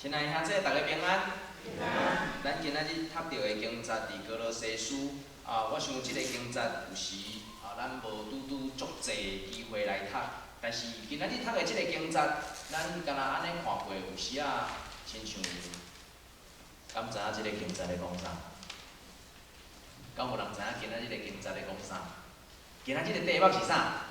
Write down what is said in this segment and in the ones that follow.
親愛兄弟，逐家平安。咱今仔日讀著的經節佇歌羅西書啊，我想這个經節有時啊，咱無拄拄足濟機會來讀，但是今仔日讀的這个經節，咱敢若按呢看過，有時仔親像敢知影這个經節咧講啥？敢有人知影今仔日的經節咧講啥？今仔日的題目是啥？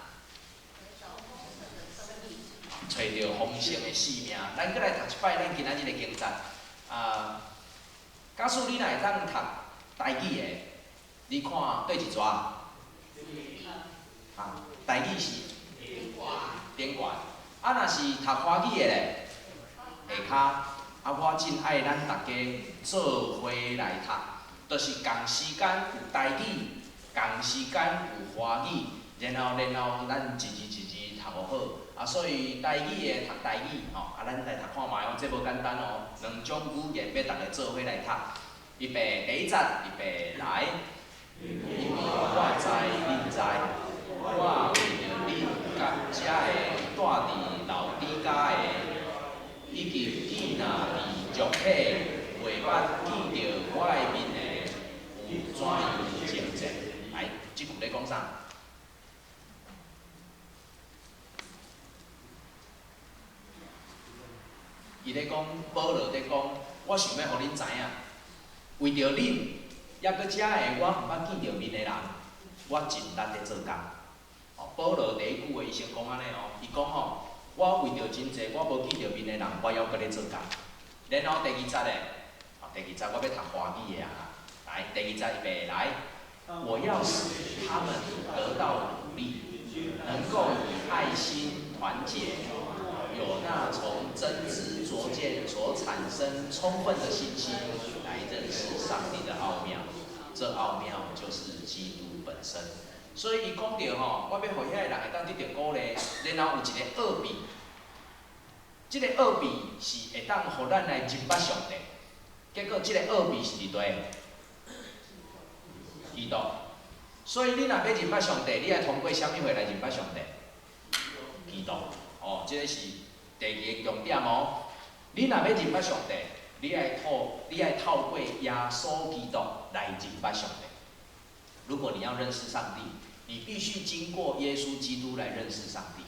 揣著豐盛的性命，咱閣來讀一擺咱今仔日的經節。啊，假使你若會當讀台語的，你看佗一逝？啊，台語是頂懸。啊，若是讀華語的咧，下跤。啊，我真愛咱逐家做伙來讀，就是仝時間有台語，仝時間有華語，然後咱一字一字讀予好。啊，所以台語的讀台語，吼，啊，咱來讀看覓哦，這無簡單哦，兩種語言欲逐家做伙來讀。預備，第一節，預備來。因為我知恁知，我為著恁佮遮个蹛佇老底嘉的，以及見若佇肉體袂捌見著我的面的，有怎樣爭戰？來，這句咧講啥？伊咧講，保羅咧講，我想欲予恁知影，為著恁，猶閣遮个我毋捌見著面的人，我盡力咧做工。哦，保羅第一句話，伊先講按呢哦，伊講吼，我為著真濟我無見著面的人，我猶閣咧做工。然後第二節咧，哦，第二節我欲讀華語的啊，來，第二節預備來，我要使他們得到鼓勵，能夠以愛心團結。有那從真知灼見所產生充分的信心，來認識上帝的奧妙。這奧妙就是基督本身。所以伊講著吼，我欲予遐个人會當得著鼓勵，然後有一个奧秘，這个奧秘是會當予咱來認捌上帝。結果這个奧秘是佇佗？基督。所以你若欲認捌上帝，你愛通過啥物貨來認捌上帝？基督。哦，這个是第二个重點哦。你若欲認捌上帝，你愛透過耶穌基督來認捌上帝。如果你要認識上帝，你必須經過耶穌基督來認識上帝。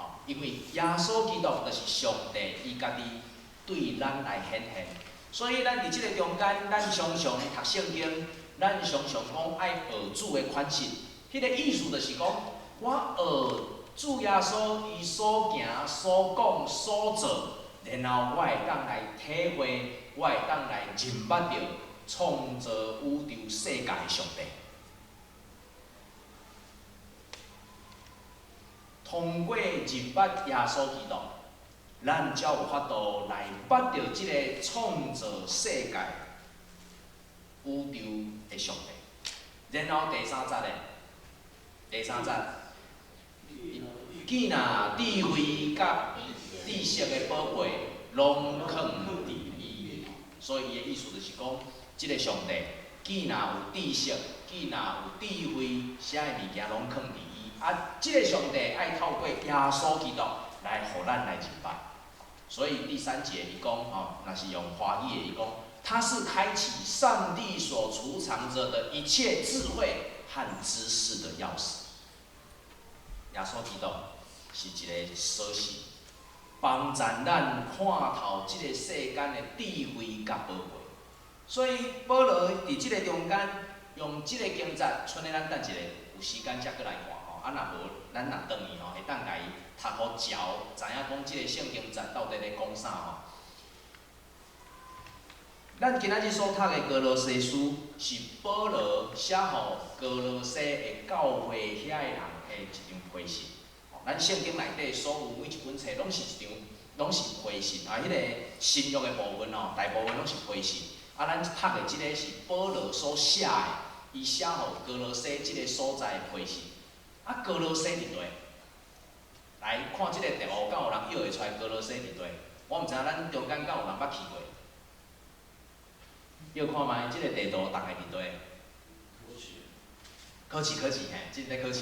哦，因為耶穌基督就是上帝伊家己對咱來顯現。所以咱佇這个中間，咱常常讀聖經，咱常常講愛學主的款式。彼个意思就是講，我學主耶穌伊所行、所講、所做，然後我會當來體會，我會當來認捌著創造宇宙世界的上帝。通過認捌耶穌基督，咱才有法度來捌著這个創造世界宇宙的上帝。然後第三節咧，第三節。見若智慧佮知識的寶貝，攏囥佇伊。所以伊的意思就是講，這个上帝見若有知識，見若有智慧，啥个物件攏囥佇伊。啊，這个上帝愛透過耶穌基督來予咱來認捌。所以第三節伊講吼，若是用華語的伊講，他是開啟上帝所儲藏著的一切智慧和知識的鑰匙。耶穌基督是一个鎖匙，幫助咱看透這个世間的智慧佮寶貝。所以保羅佇這个中間用這个經節，賰咧咱等一下有時間才閣來看吼。啊，若無咱若轉去吼，會當共伊讀予嚼，知影講這个聖經節到底咧講啥吼。咱今仔日所讀的歌羅西書，是保羅寫予歌羅西的教會遐个人的一張批信。咱聖經內底所有每一本冊，攏是一張，攏是批信啊。彼个新約的部分吼，大部分攏是批信。啊，咱讀的這个是保羅所寫的，伊寫予歌羅西這个所在的批信。啊，歌羅西佇佗？來看這个地圖，敢有人臆會出來歌羅西佇佗？我毋知影咱中間敢有人捌去過？臆看覓，這个地圖大概佇佗？考試考試嘿，這咧考試。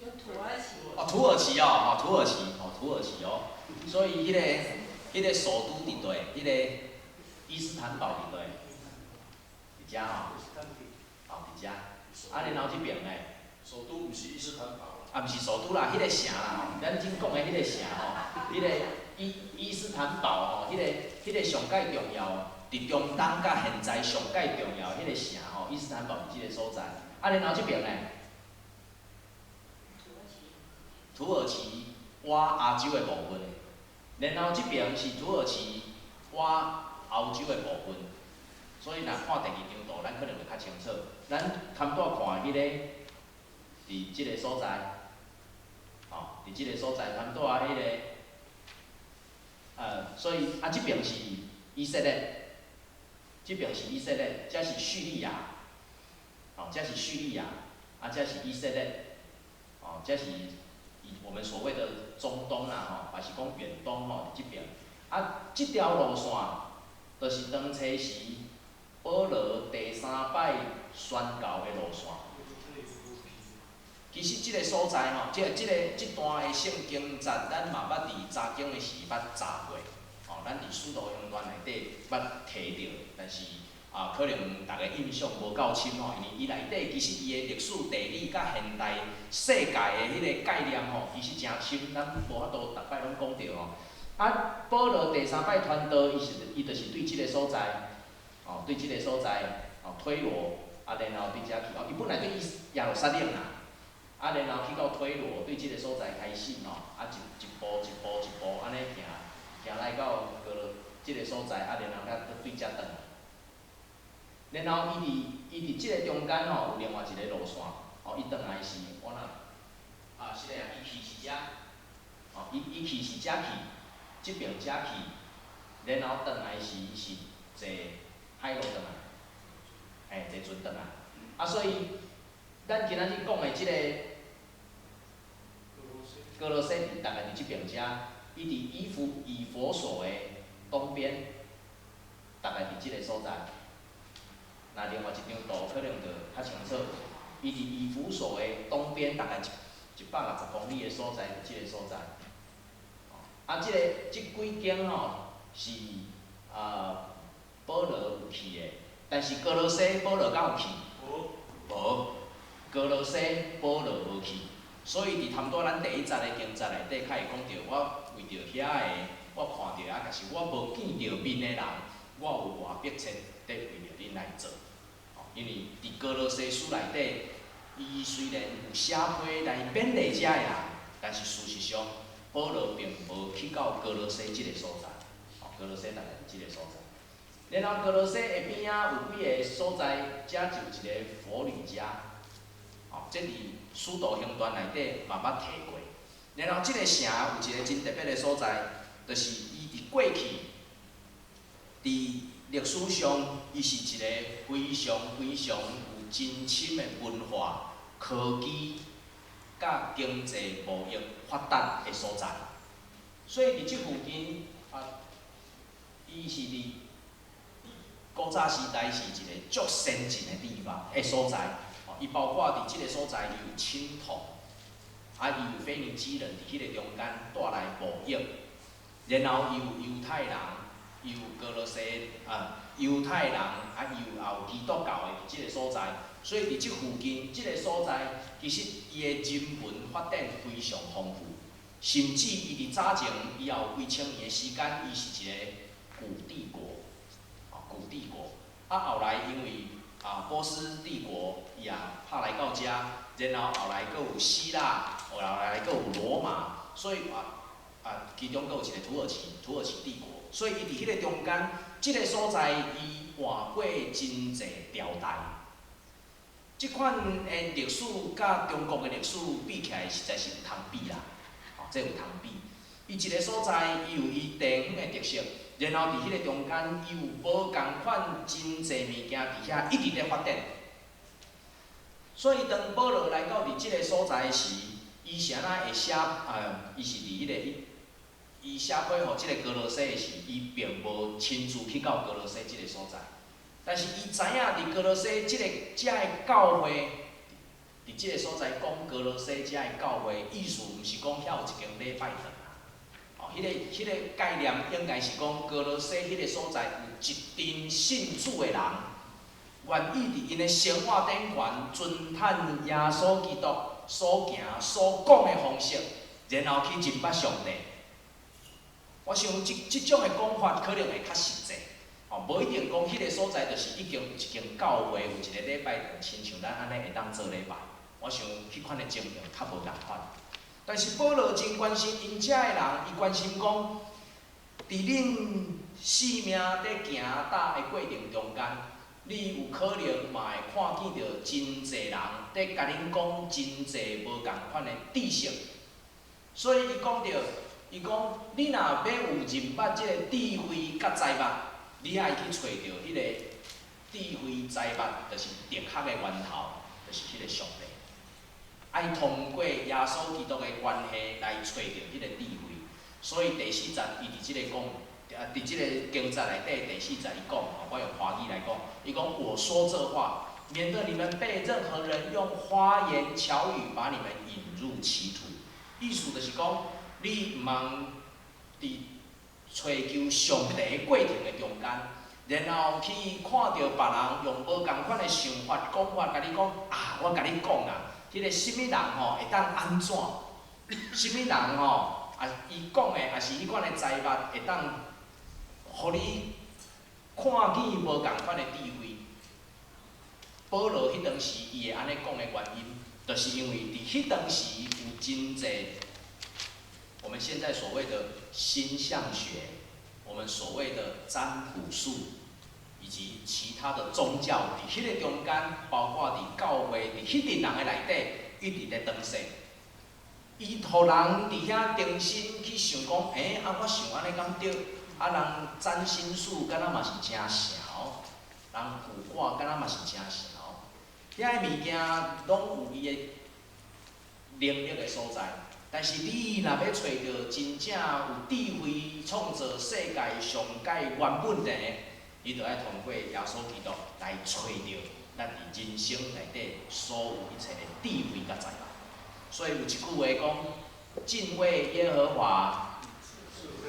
有土耳其。哦，土耳其哦，哦，土耳其，哦，土耳其哦。所以彼个彼個首都佇佗？彼個伊斯坦堡佇佗？佇遮吼，哦，佇遮。啊，然後這爿呢？首都毋是伊斯坦堡。啊，毋是首都啦，彼個城啦吼，咱正講的彼個城吼，彼個伊斯坦堡吼，彼個上蓋重要，佇中東佮現在上蓋重要彼個城吼，伊斯坦堡佇這個所在。啊，然後這爿呢？土耳其倚亞洲的部分，然後這爿是土耳其倚歐洲的部分，所以若看第二張圖，咱可能會較清楚。咱頭拄看彼個，佇這個所在，吼，佇這個所在，頭拄仔彼個，所以啊，這爿是以色列，這爿是以色列，這是敘利亞，吼，這是敘利亞，啊，這是以色列，哦，這是我們所謂的中東啦，吼，抑是講遠東吼，佇這爿。啊，這條路線，就是當初時保羅第三擺宣教的路線。其實這個所在吼，這個這段的聖經節，咱嘛捌佇查經的時捌查過，吼，咱佇使徒行傳內底捌提著，但是啊，可能逐家印象無夠深吼，因為伊內底其實伊的歷史地理佮現代世界的彼個概念吼，其實誠深，咱無法度逐擺攏講著吼。啊，保羅第三擺傳道，伊就是對這個所在，吼，對這個所在，吼，推羅，啊，然後對遮去，哦，伊本來對耶路撒冷啦，啊，然後去到推羅，對這個所在開始吼，啊，一步一步一步按呢行，行來到歌羅這個所在，啊，然後才對遮轉來。然後伊佇這個中間吼，有另外一個路線，吼，伊轉來是，我若，啊，是咧，伊去是遮，吼，伊去是遮去，這爿遮去，然後轉來時伊是坐海路轉來，嘿，坐船轉來。啊，所以咱今仔日講的這個歌羅西佇大概佇這爿遮，伊佇以弗所的東邊，大概佇這個所在。那另外一張圖可能就較清楚，伊佇以弗所的東邊大概160公里的所在，佇這個所在。啊，這幾間吼是啊保羅有去的，但是歌羅西保羅敢有去？無。無，歌羅西保羅無去，所以佇頭拄咱第一節的經節內底，較會講著我為著遐个，我看著啊，但是我無見著面的人，我有偌迫切佇為著恁來做。因為佇歌羅西書內底，伊雖然有寫批來勉勵遮的人，但是事實上，保羅並無去到歌羅西這個所在。吼，歌羅西大概佇這個所在。然後歌羅西的邊仔有幾个所在，遮就有一個弗呂家，吼，這佇使徒行傳內底嘛捌提過。然後這個城有一個真特別的所在，就是伊佇過去，佇歷史上，伊是一個非常非常有真深的文化、科技、佮經濟貿易發達的所在。所以佇這附近啊，伊是佇古早時代是一個足先進的地方的所在。伊包括佇這個所在，伊有青銅，啊，伊有腓尼基人佇彼個中間帶來貿易，然後伊有猶太人，伊有歌羅西啊，猶太人啊，伊有也有基督教的佇這個所在，所以佇這附近這個所在，其實伊的人文發展非常豐富，甚至伊佇早前，伊也有幾千年的時間，伊是一個古帝國，啊，古帝國。啊，後來因為啊波斯帝國伊也拍來到遮，然後後來閣有希臘，後來閣有羅馬，所以啊，其中閣有一個土耳其帝國，所以伊佇彼個中間，這個所在伊換過真濟朝代。這款的歷史佮中國的歷史比起來，實在是有通比啦，吼，這有通比。伊一個所在，伊有伊地方的特色，然後佇彼個中間，伊有無仝款真濟物件佇遐一直咧發展。所以當保羅來到佇這個所在時，伊是按怎會寫？伊是佇彼個伊伊寫批予這個歌羅西的時，伊並無親自去到歌羅西這個所在。但是伊知影佇歌羅西這個遮的教會，佇這個所在講歌羅西遮的教會，意思毋是講遐有一間禮拜堂啦，哦，彼个概念應該是講歌羅西彼個所在有一陣信主的人，願意佇𪜶的生活頂懸遵趁耶穌基督所行所講的方式，然後去認捌上帝。我想這種的講法可能會較實際，吼，無一定講彼個所在就是已經有一間教會，有一個禮拜堂，親像咱按呢會當做禮拜。我想彼款的情形較無仝款。但是保羅真關心𪜶遮的人，伊關心講，佇恁性命佇行踏的過程中間，你有可能嘛會看見著真濟人佇共恁講真濟無仝款的知識。所以伊講著，伊講你若欲有認捌這個智慧佮財物，你愛去揣著彼個智慧財物，就是哲學的源頭，就是彼個上帝。愛通過耶穌基督的關係來揣著彼個智慧。所以第四節，伊佇這個講，佇這個經節內底第四節伊講，我用華語來講，伊講我說這話，免得你們被任何人用花言巧語把你們引入歧途。意思就是講，你毋通佇揣求上帝的過程的中間，然後去看著別人用無仝款的想法講法，共你講啊，我共你講啊，彼個啥物人吼會當按怎？啥物人吼啊，伊講的也是彼款的財物會當，予你看見無仝款的智慧。保羅彼當時伊會按呢講的原因，就是因為佇彼當時有真濟我們現在所謂的星象學，我們所謂的占卜術，以及其他的宗教，佇彼個中間，包括佇教會，佇彼陣人的內底，一直咧當勢。伊予人佇遐重新去想講，啊，我想按呢敢對？啊，人占星術敢若嘛是誠潲，人卜卦敢若嘛是誠潲。遐个物件攏有伊的能力的所在，但是你若欲揣著真正有智慧創造世界上蓋原本的，你就愛通過耶穌基督來揣著咱佇人生內底所有一切的智慧佮財寶。所以有一句話講：敬畏耶和華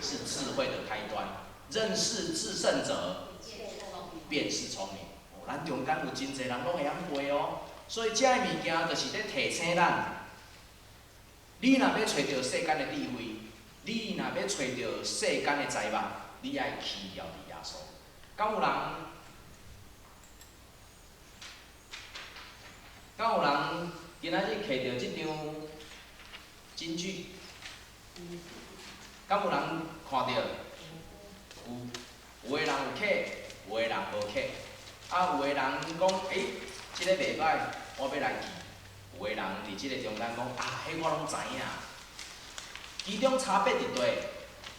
是智慧的開端，認識至聖者便是聰明。咱中間有真濟人攏會曉背哦，所以這个物件就是咧提醒咱：你若欲揣著世間的智慧，你若欲揣著世間的財物，你愛倚牢佇耶穌。敢有人？敢有人今仔日摕著這張金句？敢有人看著？有，有的人有摕，有的人無摕。啊，有的人講，這个袂䆀，我欲來記。有的人佇這个中間講，啊，彼我攏知影。其中差別佇佗？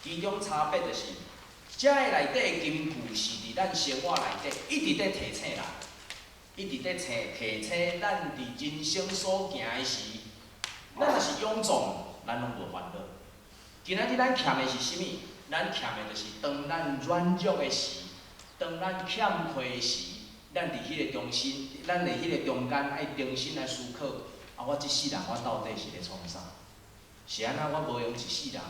其中差別就是，這个內底的金句是佇咱生活內底一直佇提醒咱，一直佇提醒咱佇人生所行的時，咱若是勇壯，咱攏無煩惱。今仔日咱欠的是啥物？咱欠的就是當咱軟弱的時，當咱欠虧的時，咱佇彼個中心，咱佇彼個中間愛重新來思考。啊，我這世人我到底是咧創啥？是按怎我無閒一世人，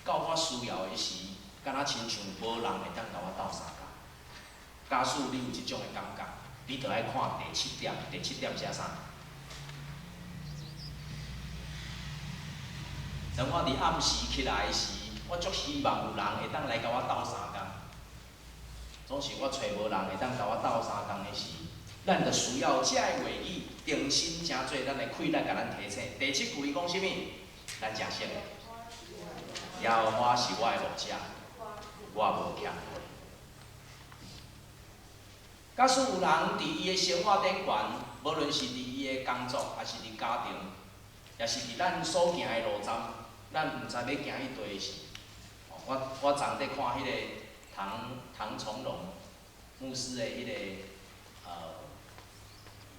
到我需要的時，敢若親像無人會當共我鬥相共。假使你有這種的感覺，你就愛看第七點。第七點寫啥？當我佇暗時起來時，我足希望有人會當來共我鬥相共。總是我揣無人會當共我鬥相共的時，咱就需要這個話語重新成做咱的氣力，共咱提醒。第七句伊講啥物？咱誠熟的。耶和華是我的牧者，我無欠缺。假使有人佇伊的生活頂懸，無論是佇伊的工作，抑是佇家庭，抑是佇咱所行的路站，咱毋知欲行去佗時，我昨佇看彼個唐崇榮牧師的彼個，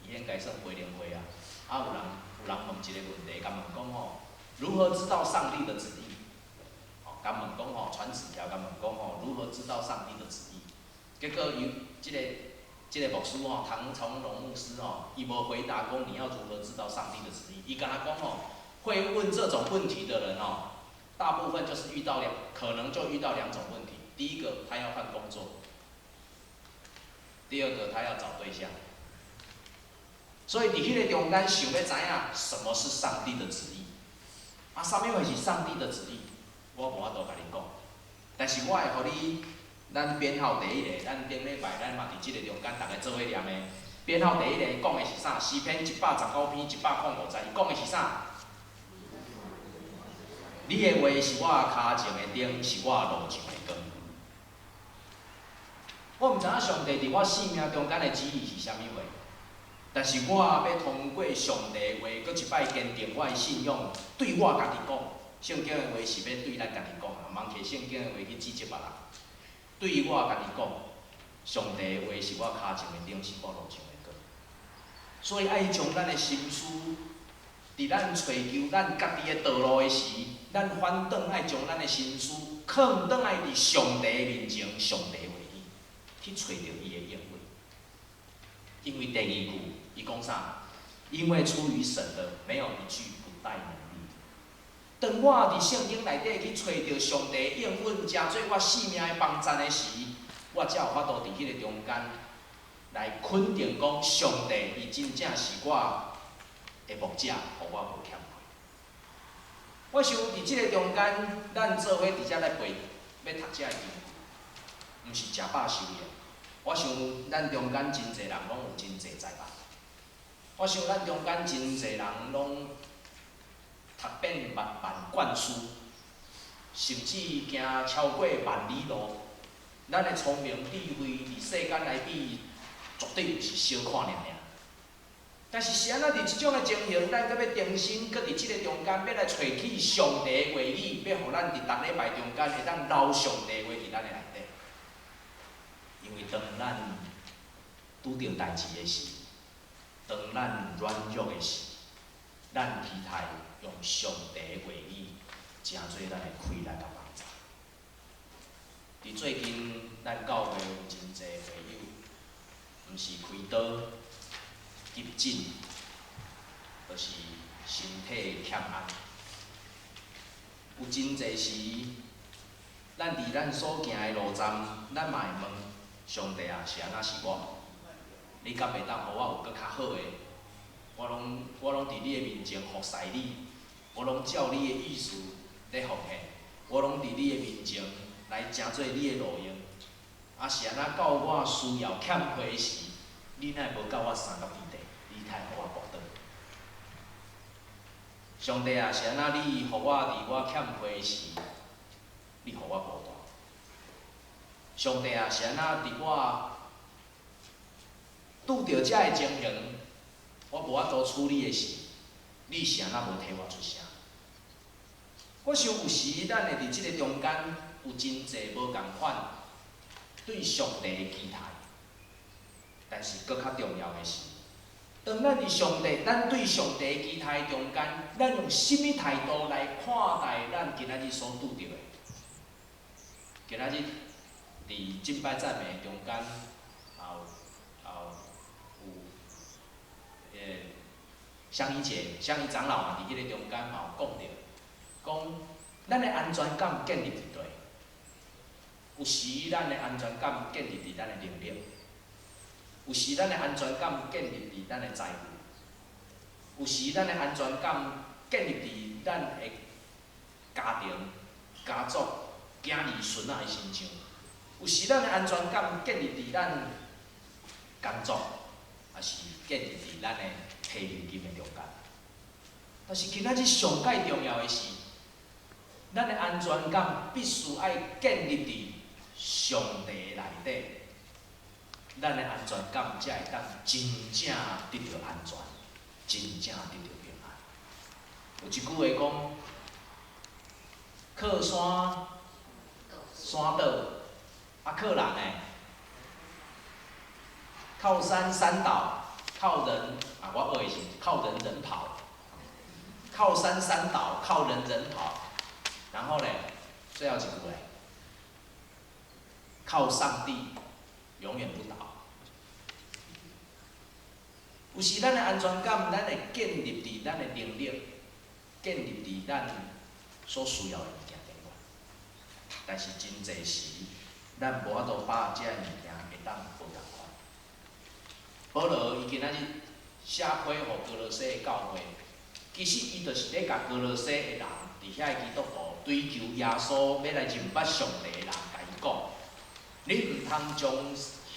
伊應該算培靈會啊。啊，有人問一個問題，共問講吼，如何知道上帝的旨意？哦，共問講吼，傳紙條共問講吼，如何知道上帝的旨意？結果伊這個牧師吼，唐崇榮牧師吼，伊無回答講你要如何知道上帝的旨意，伊敢若講吼，會問這種問題的人吼，大部分就是遇到兩，可能就遇到兩種問題。第一個，他要換工作；第二個，他要找對象。所以佇彼个中間，想欲知影什麼是上帝的旨意。啊，啥物貨是上帝的旨意？我無法度共恁講，但是我會予你，咱編號第一个，咱頂禮拜咱嘛佇這个中間，逐家做伙念的。編號第一个講的是啥？詩篇119篇105節，伊講的是啥？你的話是我跤前的燈，是我路上的光。我毋知影上帝佇我生命中間的旨意是啥物貨，但是我欲通過上帝的話，閣一擺堅定我的信仰，對我家己講，聖經的話是欲對咱家己講，毋通摕聖經的話去指責別人。對我家己講，上帝的話是我跤前的燈，是我路上的光。所以愛將咱的心思，佇咱揣求咱家己的道路的時，咱反轉愛將咱的心思，囥轉來佇上帝面前，上帝話語，去揣著伊的應允。因為第二句，伊講啥？因為出於神的，沒有一句不帶能力。當我佇聖經內底去揣著上帝應允，成做我性命的幫贊的時，我才有法度佇彼个中間來肯定講，上帝伊真正是我的牧者，予我無欠缺。我想佇這个中間，咱做伙佇遮來背，欲讀這个經，毋是食飽修煉。我想咱中間真濟人攏有真濟財寶。我想咱中間真濟人攏讀遍萬萬卷書，甚至行超過萬里路。咱的聰明智慧佇世間來比，絕對毋是小看爾爾。但是是按怎佇這種的情形，咱閣欲重新閣佇這个中間，欲來揣取上帝的話語，欲予咱佇逐禮拜中間會當留上帝的話佇咱的內底。因為當咱拄著代誌的時，當咱軟弱的時，咱期待用上帝的話語，成做咱的氣力佮幫助。佇最近，咱教會有真濟會友，毋是開刀、急診，就是身體欠安。有真濟時，咱佇咱所行的路站，咱嘛會問上帝啊，是按怎是我？你敢會當予我有閣較好的？我攏佇你的面前服侍你，我攏照你的意思咧奉獻，我攏佇你的面前來成做你的路用。啊，是按怎到我需要欠缺的時，你哪會無佮我相佇地？你太予我跋倒？上帝啊，是按怎你予我佇我欠缺的時，你予我孤單？上帝啊，是按怎佇我拄著這个情形，我無法度處理的時，你是按怎無替我出聲？我想有時咱會佇這个中間有真濟無仝款對上帝的期待，但是閣較重要的是，當咱佇上帝，咱對上帝期待中間，咱用啥物態度來看待咱今仔日所拄著的？今仔日佇敬拜讚美中間，也有香怡姐、香怡長老嘛，佇彼个中間嘛有講著，講咱的安全感建立佇佗？有時咱的安全感建立佇咱的能力，有時咱的安全感建立佇咱的財富，有時咱的安全感建立佇咱的家庭、家族、囝兒孫仔的身上，有時咱的安全感建立佇咱工作，抑是建立佇咱的退休金的中間。但是今仔日上蓋重要的是，咱的安全感必須愛建立佇上帝內底，咱的安全感才會當真正得著安全，真正得著平安。有一句話講：靠山山倒，啊靠人呢？靠山山倒，靠人啊！我學的是靠人人跑，靠山山倒，靠人人跑。然後呢，最後一句咧，靠上帝永遠不倒。有時咱的安全感，咱會建立佇咱的能力，建立佇咱所需要的物件。但是真濟時，咱無法度把這个物件會當無仝款。保羅伊今仔日寫批予歌羅西的教會，其實伊就是咧共歌羅西的人，佇遐的基督徒追求耶穌，欲來認捌上帝的人，共伊講：你毋通將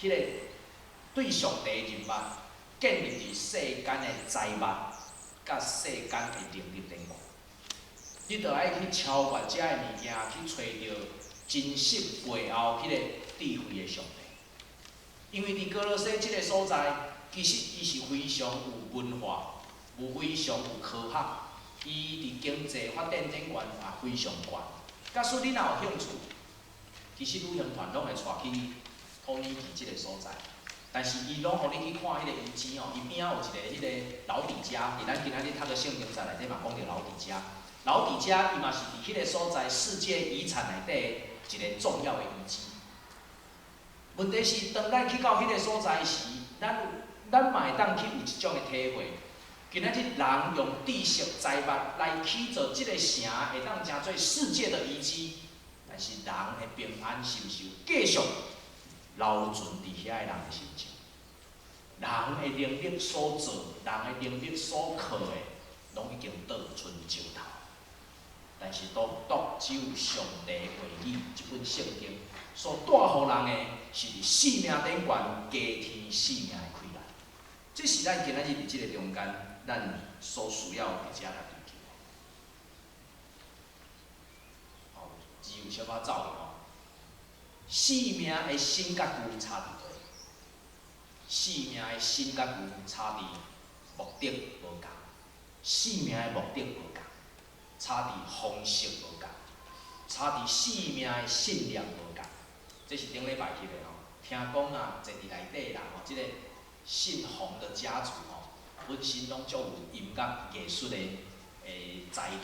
彼个對上帝的認捌建立佇世間的財物佮世間的能力頂懸。你著愛去超越這个物件，去揣著真實背後彼個智慧的上帝。因為佇歌羅西這个所在，其實伊是非常有文化，有非常有科學，伊佇經濟發展頂懸也非常懸。假使你若有興趣，其實旅行團攏會帶去土耳其這个所在，但是伊攏予你去看彼个遺跡吼，伊邊仔有一个彼个老底嘉，佇咱今仔日讀的聖經冊內底嘛講著老底嘉，老底嘉伊嘛是佇彼个所在世界遺產內底一个重要的遺跡。問題是，當咱去到彼个所在時，咱嘛會當去有一種的體會。今仔日人用知識財物來起造這个城，會當成做世界的遺跡，但是人的平安是毋是有繼續留存佇遐的人的心中？人的能力所做，人的能力所靠的，攏已經倒賰石頭。但是獨獨只有上帝話語這本聖經所帶予人的，是佇性命頂懸加添性命的氣力。這是咱今仔日佇這个中間，咱所需要佇遮來追求。哦，只有小可走去吼。性命的新佮舊差佇佗？性命的新佮舊差佇目的無仝，性命的目的無仝，差佇方式無仝，差佇性命的信念無仝。這是頂禮拜翕的吼，聽講啊，坐佇內底的人吼，這个姓洪的家族吼，本身攏足有音樂藝術的才能。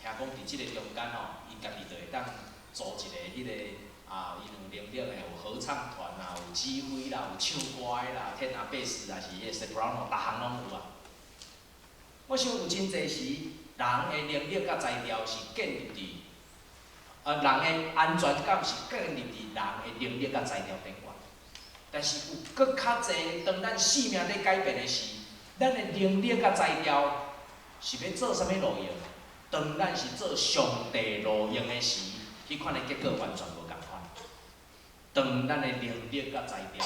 聽講佇這个中間吼，𪜶家己就會當組一个彼个啊，𪜶有能力的有合唱團啦，有指揮啦，有唱歌的啦，天啊貝斯啊，是彼個 soprano，逐項攏有啊。我想有真濟時，人的能力佮才調是建立佇，人的安全感是建立佇人的能力佮才調頂懸。但是有閣較濟，當咱性命咧改變的時，咱的能力佮才調是欲做啥物路用？當咱是做上帝路用的時，彼款的結果完全無仝款。當咱的能力佮才調，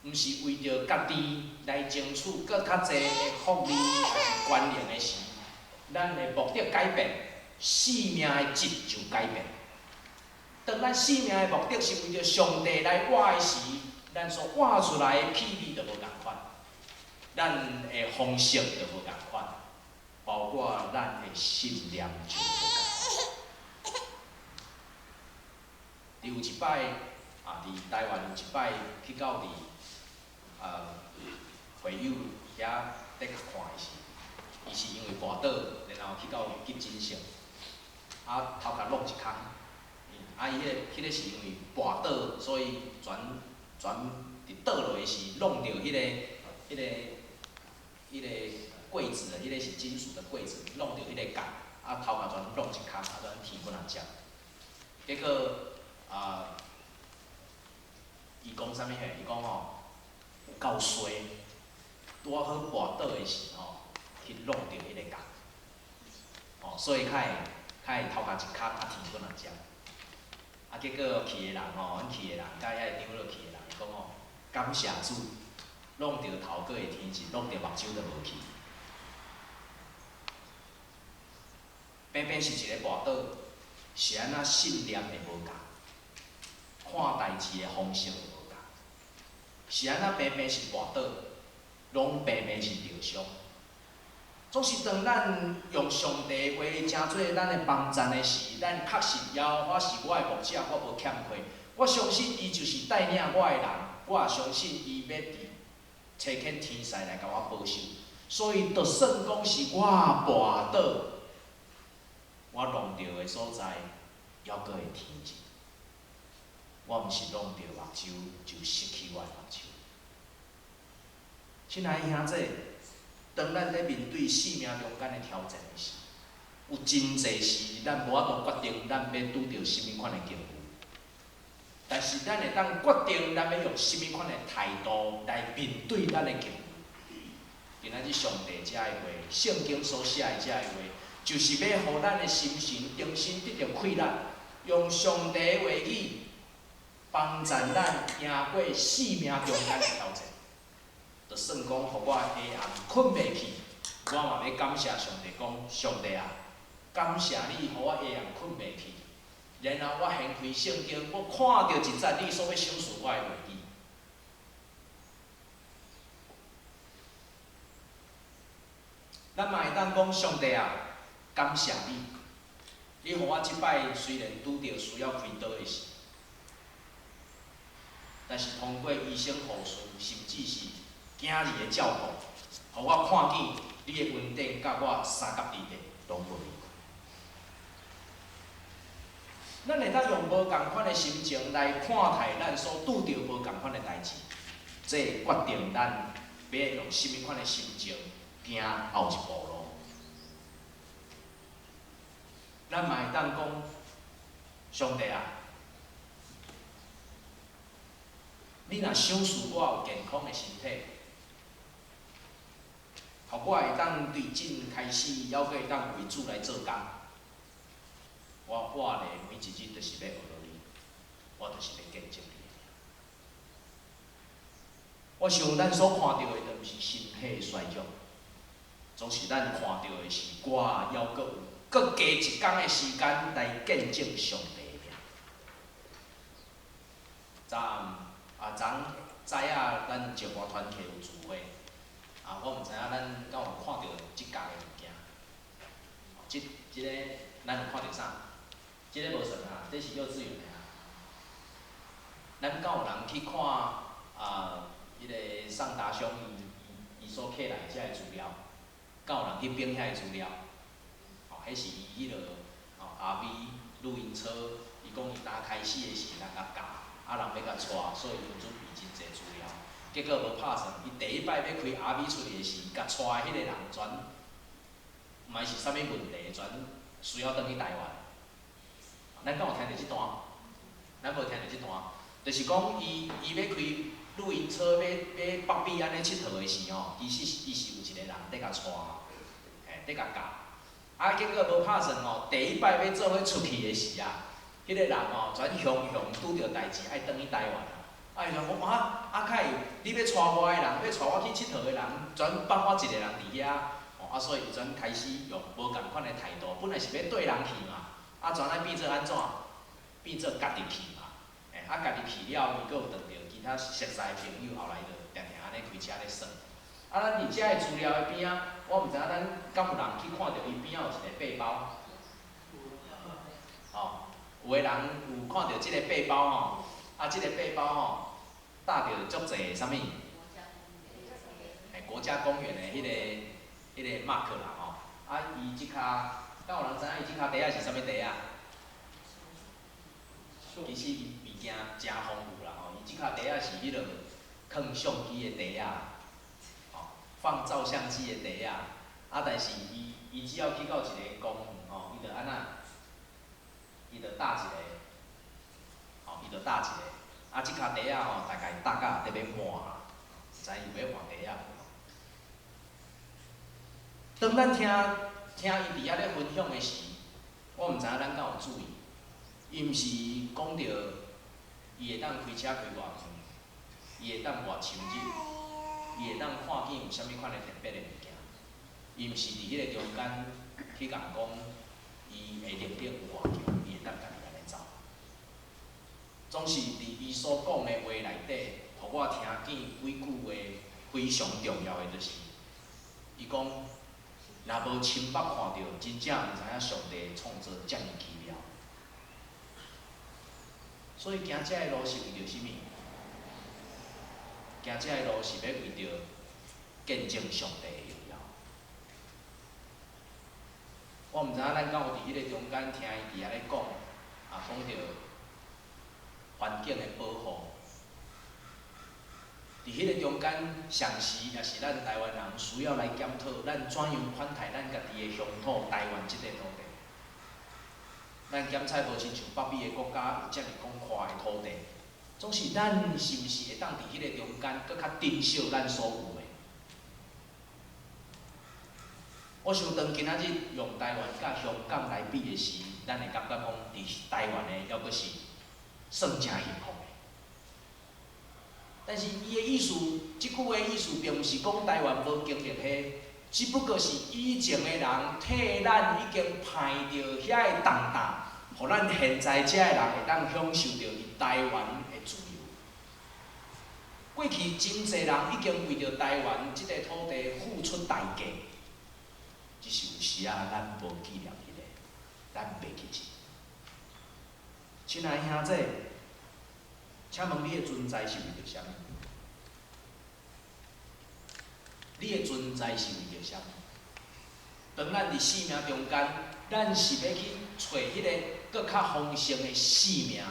毋是為著家己來爭取閣較濟的福利抑是權能的時，咱的目的改變，性命的質就改變。當咱性命的目的是為著上帝來活的時，咱所活出來的氣味就無仝款，咱的方式就無仝款，包括咱的信念就無仝款。佇有一擺啊，佇台灣有一擺去到佇會友遐咧看的時，伊是因為跋倒，然後去到急診室，啊頭殼挵一空，啊伊彼個是因為跋倒，所以全全佇倒落的時弄著彼個櫃子，彼個是金屬的櫃子，弄著彼個角，啊頭殼全挵一空，啊全天本仔接。結果啊，伊講啥物貨？伊講吼，有夠衰，拄仔好跋倒的時吼，去挵著彼个角，吼，所以較會頭殼一空，啊天本仔接。啊，結果去的人吼，阮去的人，佮遐个長老去的人，伊講吼，感謝主，挵著頭閣會天質，挵著目睭就無去。平平是一个跋倒，是按怎信念會無仝，看代誌的方式會無仝，是按怎平平是跋倒，攏平平是著傷。總是當咱用上帝話成做咱的幫贊的時，咱確信耶和華是我的牧者，我無欠缺。我相信伊就是帶領我的人，我也相信伊欲佇差遣天使來共我保守。所以，就算講是我跋倒，我弄著的所在，猶閣會天質。我毋是弄著目睭就失去我的目睭。親愛的兄弟，當咱咧面對生命中間的挑戰的時，有真濟時咱無法度決定咱欲拄著啥物款的境遇。但是咱會當決定，咱欲用啥物款的態度來面對咱的境遇。今仔日上帝遮的話，聖經所寫的遮的話，就是欲予咱的心神重新得著氣力，用上帝的話語幫助咱贏過生命中間的挑戰。就算講予我下暗睏袂去，我嘛欲感謝上帝，講上帝啊，感謝你予我下暗睏袂去。然後我掀開聖經，我看著一節你所欲賞賜我的話語。咱嘛會當講上帝啊，感謝你，你予我這擺雖然拄著需要開刀的事，但是通過醫生護士，甚至是囝兒的照顧，予我看見你的恩典，佮我相佮佇咧，攏無離開。咱會當用無仝款的心情來看待咱所拄著無仝款的代誌，這會決定咱欲用啥物款的心情行後一步路。咱嘛會當講，上帝啊，你若賞賜我有健康的身體，予我會當對真開始，猶閣會當為主來做工。我活咧每一日，就是欲學著你，我就是欲見證你。我想咱所看著的，都毋是身體的衰弱，總是咱看著的是我猶閣有閣加一工的時間來見證上帝的名。昨暗啊，昨早仔咱石華團契有聚會，啊，我毋知影咱敢有看著這角的物件。這這个咱有看著啥？這个無算啊，這是幼稚園的啊。咱敢有人去看啊？彼个宋達兄伊伊所摕來遮个資料，敢有人去編遐个資料？吼，彼是伊彼落吼 RV 露營車，伊講伊剛開始的時人共教，啊人欲共帶，所以伊準備真濟資料。結果無拍算，伊第一擺欲開 RV 出去的時，共帶的彼個人全，毋知是啥物問題，全需要轉去台灣。咱敢有聽著這段？咱無聽著這段，就是講伊伊欲開露營車，欲欲北美按呢𨑨迌的時吼，其實伊是有一個人佇共帶，嘿，佇共教。啊，結果無拍算吼，第一擺欲做伙出去的時啊，彼個人吼全雄雄拄著代誌，愛轉去台灣啊。啊，伊就講啊，啊，較會你欲帶我的人，欲帶我去𨑨迌的人，全放我一個人佇遐，吼啊，所以伊全開始用無仝款的態度，本來是欲綴人去嘛。啊，全愛變做按怎？變做家己去嘛。欸，啊，家己去了，伊閣有遇著其他熟似的朋友，後來就定定按呢開車咧耍。啊，咱佇遮的資料的邊仔，我毋知影咱敢有人去看著伊邊仔有一个背包。吼，有的人有看著這个背包吼，啊，這个背包吼，搭著足濟啥物？欸，國家公園的彼个 mark 啦吼。啊，伊這跤，敢有人知影伊這跤袋仔是啥物袋仔？其實伊物件誠豐富啦吼，伊這跤袋仔是彼落囥相機的袋仔，吼，放照相機的袋仔。啊，但是伊伊只要去到一个公園吼，伊就按怎？伊就搭一个，吼，伊就搭一个。啊，這跤袋仔吼，大概搭甲得欲滿啦，毋知伊有欲換袋仔無？當咱聽聽伊佇遐咧分享的時，我毋知影咱敢有注意。伊毋是講著伊會當開車開偌遠，伊會當偌深入，伊會當看見有啥物款的特別的物件。伊毋是佇彼个中間去共講，伊的能力有偌強，伊會當家己按呢走。總是佇伊所講的話內底，予我聽見幾句話非常重要的，就是伊講，若無親目看著，真正毋知影上帝創造遮爾奇妙。所以行這个路是為著啥物？行這个路是欲為著見證上帝的榮耀。我毋知影咱敢有佇彼个中間聽伊佇遐咧講，啊，講著環境的保護。佇彼個中間，常時也是咱台灣人需要來檢討，咱怎樣款待咱家己的鄉土台灣這塊土地。咱檢採無親像北美的國家有遮爾廣闊的土地，總是咱是毋是會當佇彼个中間，閣較珍惜咱所有的？我想當今仔日用台灣佮香港來比的時，咱會感覺講，佇台灣的猶閣是算誠幸福的。但是伊的意思，這句話意思並毋是講台灣無經歷彼，只不過是以前的人替咱已經排著遐个重擔，予咱現在遮的人會當享受著佇台灣的自由。過去真濟人已經為著台灣這个土地付出代價，只是有時仔咱無紀念彼个，咱袂記得。親愛兄弟，請問你的存在是為著啥物？你的存在是為著啥物？當咱佇生命中間，咱是欲去揣彼个閣較豐盛的生命。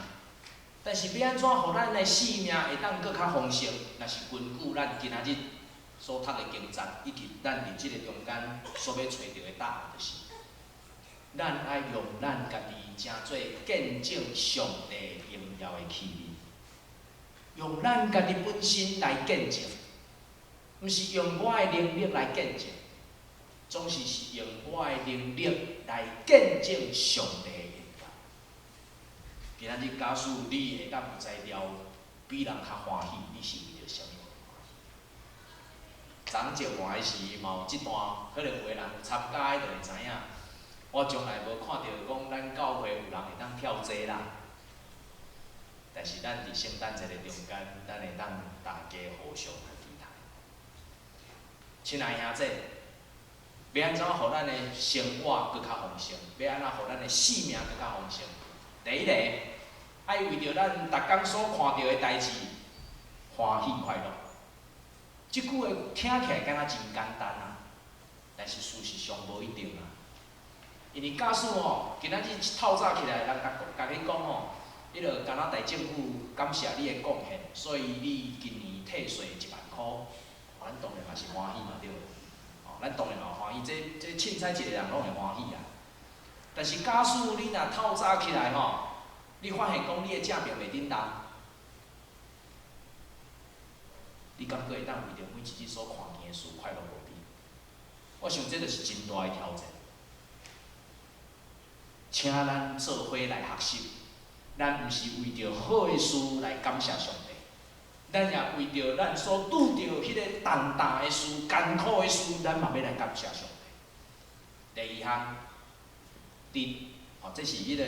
但是欲按怎予咱的生命會當閣較豐盛？若是根據咱今仔日所讀的經節，以及咱佇這个中間所欲揣著的答案，就是咱愛用咱家己成做見證上帝榮耀的器皿，用咱家己本身來見證，毋是用我的能力來見證，總是是用我的能力來見證上帝的榮耀。今仔日假使你會當有才調，比人較歡喜，你是為著啥物歡喜？昨昏食飯的時，嘛有這段，可能有的人有參加的就會知影。我從來無看著講咱教會有人會當跳這啦。但是咱佇聖誕節的中間，咱會當大家互相來期待。親愛兄弟，欲按怎予咱的生活閣較豐盛？欲按怎予咱的生命閣較豐盛？第一个，愛為著咱逐工所看著的代誌歡喜快樂。這句話聽起來敢若真簡單啊，但是事實上無一定啊。因為假使吼，今仔日透早起來，人共共你講吼，彼个加拿大政府感謝你的貢獻，所以你今年退稅1萬箍，咱當然嘛是歡喜嘛，對無？哦，咱當然嘛歡喜，這凊彩一個人攏會歡喜啊。但是假使你若透早起來吼，你發現講你的正爿袂振動，你敢閣會當為著每一日所看見的事快樂無比？我想這就是真大的挑戰。請咱做伙來學習，咱毋是為著好的事來感謝上帝，咱也為著咱所拄著彼个重擔的事、艱苦的事，咱嘛欲來感謝上帝。第二項，佇吼，這是彼个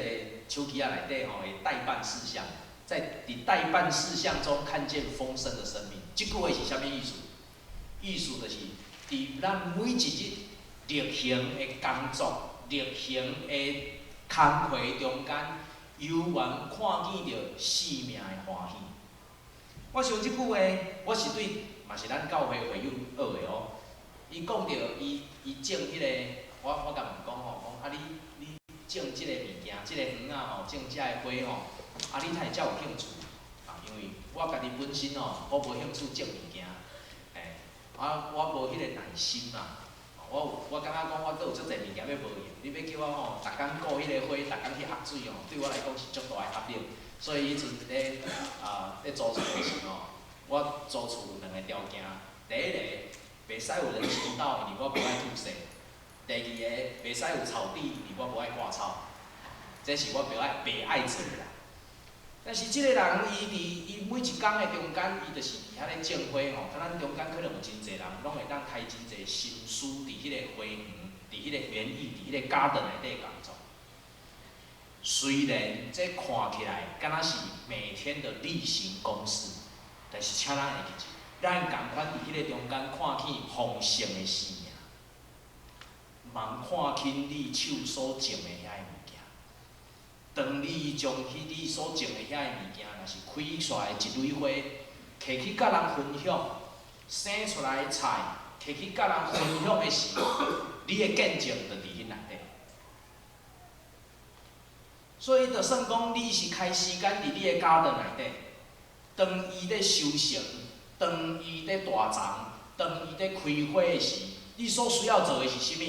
手機仔內底吼的待辦事項，在佇待辦事項中看見豐盛的生命。這句話是啥物意思？意思就是佇咱每一日例行的工作、例行的工課中間，猶原看見著生命的歡喜。我想這句話，我是對，嘛是咱教會會友學的哦。伊講著伊伊種彼个，我共問講吼，講啊你你種這個物件，這個園仔吼，種這个花吼，啊你哪會遮有興趣？啊，因為我家己本身吼，我無興趣種物件，欸，啊我無彼個耐心啦。我有，我感覺講我閣有足濟物件欲無閒，你欲叫我吼，逐工顧彼个花，逐工去壓水吼，對我來講是足大的壓力。所以彼陣咧啊咧租厝的時吼，我租厝有兩个條件，第一個袂使有人行道，因為我無愛吐屎；第二个袂使有草地，因為我無愛割草。這是我袂愛做的啦。但是這个人伊佇伊每一工的中間，伊就是佇遐咧種花吼。啊，咱中間可能有真濟人，攏會當開真濟心思佇彼个花園、佇彼個園藝、佇彼个 garden 內底工作。雖然這看起來敢若是每天的例行公事，但是請咱會記住，咱仝款佇彼个中間看見豐盛的生命，茫看輕你手所種的遐个物件。當你將彼你所種的遐个物件，若是開出來一蕊花，提去佮人分享，生出來的菜，提去佮人分享的時，你的見證就佇彼內底。所以，就算講你是開時間佇你的 garden 內底，當伊咧收成，當伊咧大叢，當伊咧開花的時，你所需要做的是啥物？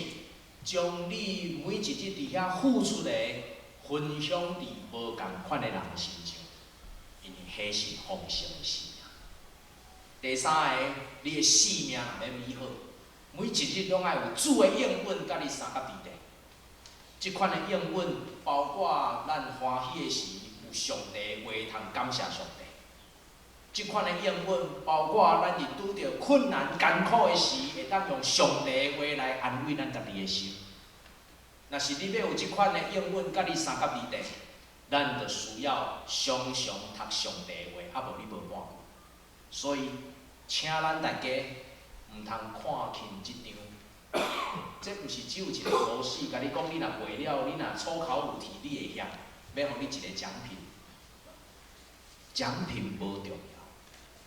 將你每一日佇遐付出的分享佇無仝款的人身上，因為彼彼是豐盛的生命。第三个，你的生命若欲美好，每一日攏愛有主的應允佮你相佮佇咧。這款的應允，包括咱歡喜的時，有上帝話通感謝上帝。這款的應允，包括咱佇拄著困難艱苦的時，會當用上帝的話來安慰咱家己的心。若是你欲有這款的應允佮你相佮佇咧，咱就需要常常讀上帝的話，啊無你無半句。所以，請咱大家毋通看輕這張。這毋是只有一個考試，共你講，你若背了，你若粗考有題，你會曉，欲予你一個獎品。獎品無重要，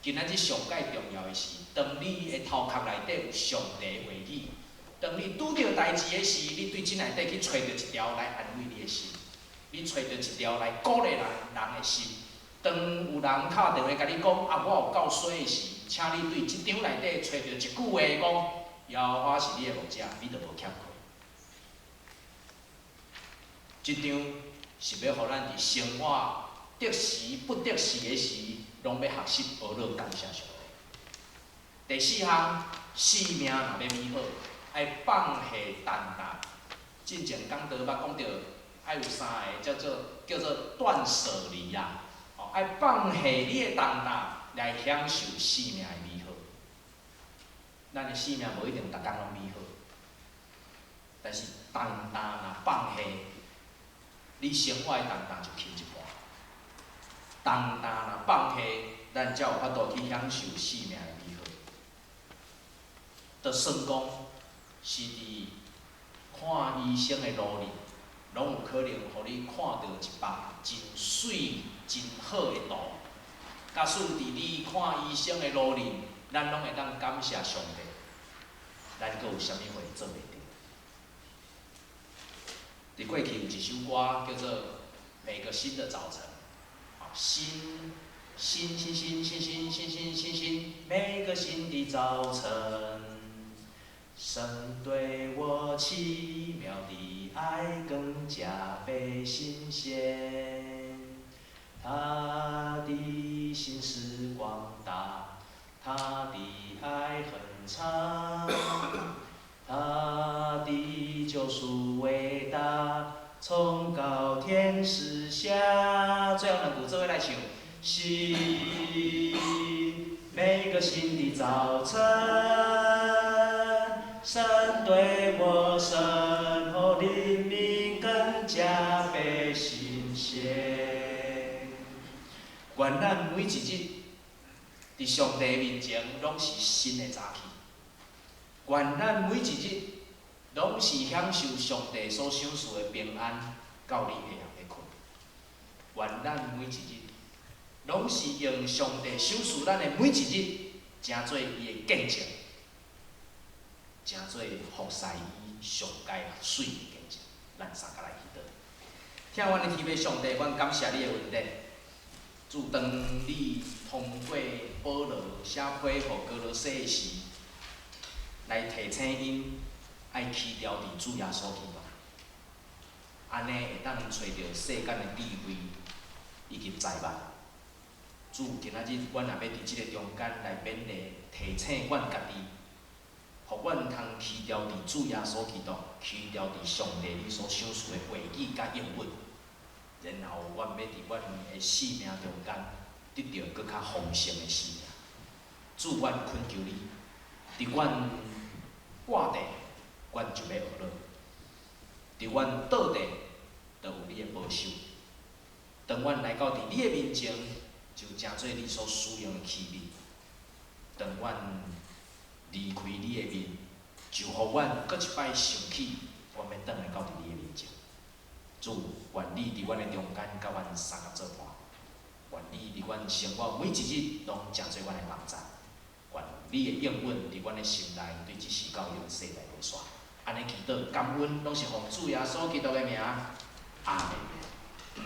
今仔日上蓋重要的是，當你的頭殼內底有上帝話語，當你拄著代誌的時，你對這內底去揣著一條來安慰你的心，你揣著一條來鼓勵人人的心。當有人敲電話共你講啊，我有夠衰的時，請你對這張內底揣著一句話講，耶和華是你的牧者，你就無欠缺。這張是欲予咱佇生活得時不得時的時，攏欲學習學樂感謝上帝。第四項，生命若欲美好，愛放下擔擔。進前講道捌講著，愛有三个叫做斷捨離啊，哦，愛放下你的擔擔來享受生命的美好。咱的生命無一定逐工攏美好，但是擔擔若放下，你生活的擔擔就輕一半。擔擔若放下，咱才有法度去享受生命的美好。就算講是佇看醫生的路裡，攏有可能予你看著一幅真媠、真好的圖。假使佇你看醫生的路裡，咱攏會當感謝上帝，咱閣有啥物話做袂著？佇過去有一首歌叫做《每個新的早晨》，新新新新新新新新新新，每個新的早晨，神對我奇妙的愛更加倍新鮮，他的心是廣大，他的愛恆長，他的救贖偉大，從高天賜下。最後兩句做伙來唱。新，每個新的早晨，神對我深厚靈命更加倍新鮮。願咱每一日佇上帝面前攏是新的早起。願咱每一日攏是享受上帝所賞賜的平安，到你下暗欲睏。願咱每一日攏是用上帝賞賜咱的每一日，成做伊的見證，成做服侍伊上蓋媠的見證。咱三個來祈禱。疼阮的天父上帝，阮感謝你的恩典。主，當你通過保羅寫批予歌羅西的時，來提醒𪜶愛倚牢佇主耶穌基督，按呢會當揣著世間的智慧以及財物。主，今仔日阮也欲佇這个中間來勉勵提醒阮家己，予阮通倚牢佇主耶穌基督，倚牢佇上帝你所賞賜的話語佮應允，然後阮欲佇阮的生命中間得著閣較豐盛的生命。主，阮懇求你，佇阮倚地，阮就欲學樂；佇阮倒地，就有你的保守。當阮來到佇你的面前，就成做你所使用的器皿。當阮離開你的面，就予阮閣一擺想起，阮欲轉來到佇你的面前。主，願你佇阮的中間，佮阮相佮做伴。願你佇阮生活每一日，攏成做阮的幫助。願你的應允佇阮的心內，對這時到永世代無煞。按呢祈禱感恩，攏是奉主耶穌基督的名。阿門。